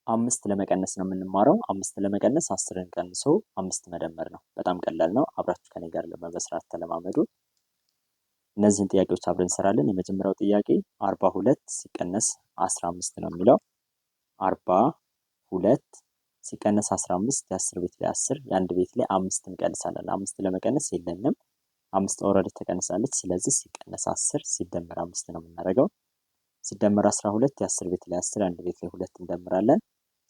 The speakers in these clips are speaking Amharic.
አምስት ለመቀነስ ነው የምንማረው። አምስት ለመቀነስ 10ን ቀንሶ አምስት መደመር ነው። በጣም ቀላል ነው። አብራችሁ ከኔ ጋር ለመስራት ተለማመዱ። እነዚህን ጥያቄዎች አብረን እንሰራለን። የመጀመሪያው ጥያቄ 42 ሲቀነስ 15 ነው የሚለው። 42 ሲቀነስ 15፣ የ10 ቤት ላይ 10፣ የአንድ ቤት ላይ አምስት እንቀንሳለን። አምስት ለመቀነስ የለንም። አምስት already ተቀንሳለች። ስለዚህ ሲቀነስ 10 ሲደመር አምስት ነው የምናደርገው። ሲደመር 12፣ የ10 ቤት ላይ 10፣ የአንድ ቤት ላይ ሁለት እንደምራለን።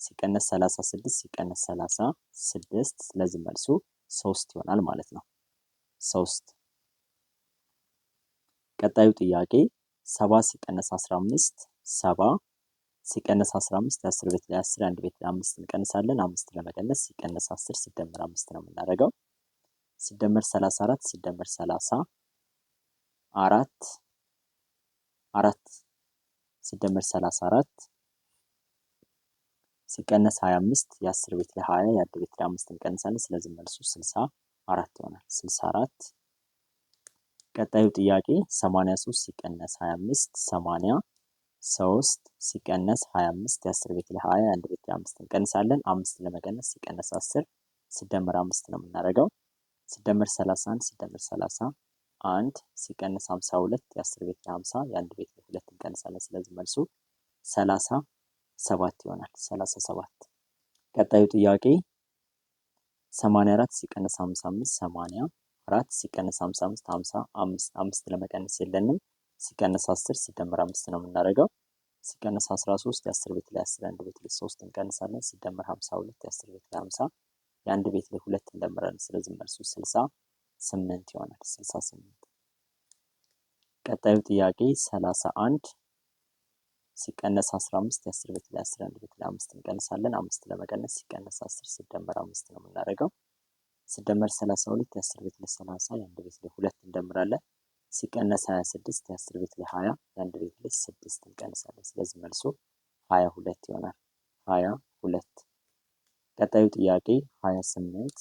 ሲቀነስ 36፣ ሲቀነስ 36፣ ስለዚህ መልሱ 3 ይሆናል ማለት ነው። 3። ቀጣዩ ጥያቄ 70 ሲቀነስ 15፣ 70 ሲቀነስ 15፣ የ10 ቤት ላይ 10፣ የአንድ ቤት ላይ አምስት እንቀንሳለን። አምስት ለመቀነስ ሲቀነስ 10 ሲደመር አምስት ነው የምናደርገው። ሲደመር 34፣ ሲደመር 34፣ 4 ሲደመር 34 ሲቀነስ 25፣ የ10 ቤት ላይ 20፣ የአንድ ቤት ላይ አምስት እንቀንሳለን። ስለዚህ መልሱ 64 ይሆናል። 64። ቀጣዩ ጥያቄ 83 ሲቀነስ 25፣ 83 ሲቀነስ 25፣ የ10 ቤት ላይ 20፣ የአንድ ቤት ላይ አምስት እንቀንሳለን። አምስት ለመቀነስ ሲቀነስ 10 ሲደመር አምስት ነው የምናደርገው። ሲደመር 31፣ ሲደመር 31 ሲቀነስ 52፣ የ10 ቤት ላይ 50፣ የአንድ ቤት ላይ ሁለት እንቀንሳለን። ስለዚህ መልሱ 37 ይሆናል። 37። ቀጣዩ ጥያቄ 84 ሲቀነስ 55፣ 84 ሲቀነስ 55፣ 55፣ አምስት ለመቀነስ የለንም። ሲቀነስ 10 ሲደመር አምስት ነው የምናደርገው። ሲቀነስ 13፣ የ10 ቤት ላይ 10፣ የአንድ ቤት ላይ 3 እንቀንሳለን። ሲደመር 52፣ የ10 ቤት ላይ 50፣ የአንድ ቤት ላይ ሁለት እንደምራለን። ስለዚህ መልሱ 68 ይሆናል። 68። ቀጣዩ ጥያቄ 31 ሲቀነስ 15፣ የ10 ቤት ላይ 10፣ አንድ ቤት ላይ አምስት እንቀንሳለን። አምስት ለመቀነስ ሲቀነስ 10 ሲደመር አምስት ነው የምናደርገው። ሲደመር 32፣ የ10 ቤት ላይ 30፣ የአንድ ቤት ላይ ሁለት እንደምራለን። ሲቀነስ 26፣ የ10 ቤት ላይ 20፣ የአንድ ቤት ላይ ስድስት እንቀንሳለን። ስለዚህ መልሱ 22 ይሆናል። 22። ቀጣዩ ጥያቄ 28፣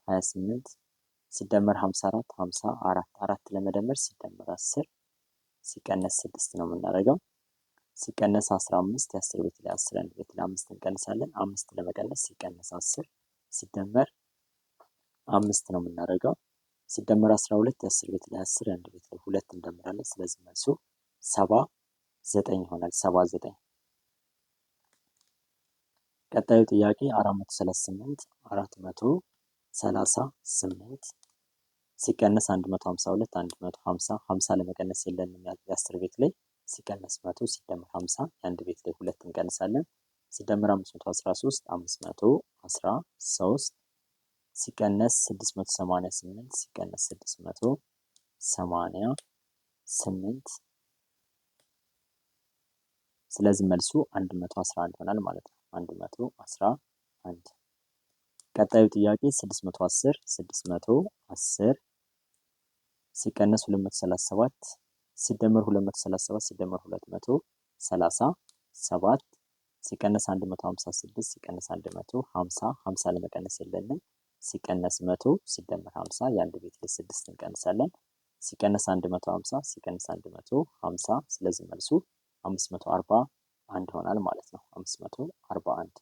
28 ሲደመር 54፣ 54፣ አራት ለመደመር ሲደመር 10 ሲቀነስ 6 ነው የምናደርገው። ሲቀነስ 15፣ የ10 ቤት ላይ 10፣ አንድ ቤት ላይ አምስት እንቀንሳለን። አምስት ለመቀነስ ሲቀነስ 10 ሲደመር አምስት ነው የምናደርገው። ሲደመር 12፣ የ10 ቤት ላይ 10፣ የአንድ ቤት ላይ ሁለት እንደምራለን። ስለዚህ መልሱ 79 ይሆናል። 79። ቀጣዩ ጥያቄ 438፣ 438 ሲቀነስ 152፣ 150፣ 50 ለመቀነስ የለንም፣ የ10 ቤት ላይ ሲቀነስ 100 ሲደመር 50፣ የአንድ ቤት ላይ ሁለት እንቀንሳለን። ሲደመር 513፣ 513 ሲቀነስ 688፣ ሲቀነስ 688፣ ስለዚህ መልሱ 111 ይሆናል ማለት ነው። 111። ቀጣዩ ጥያቄ 610፣ 610 ሲቀነስ 237፣ ሲደመር 237፣ ሲደመር 237 ሲቀነስ 156፣ ሲቀነስ 150፣ 50 ለመቀነስ የለንም። ሲቀነስ 100 ሲደመር 50፣ የአንድ ቤት ላይ ስድስት እንቀንሳለን። ሲቀነስ 150፣ ሲቀነስ 150፣ ስለዚህ መልሱ 541 ይሆናል ማለት ነው። 541።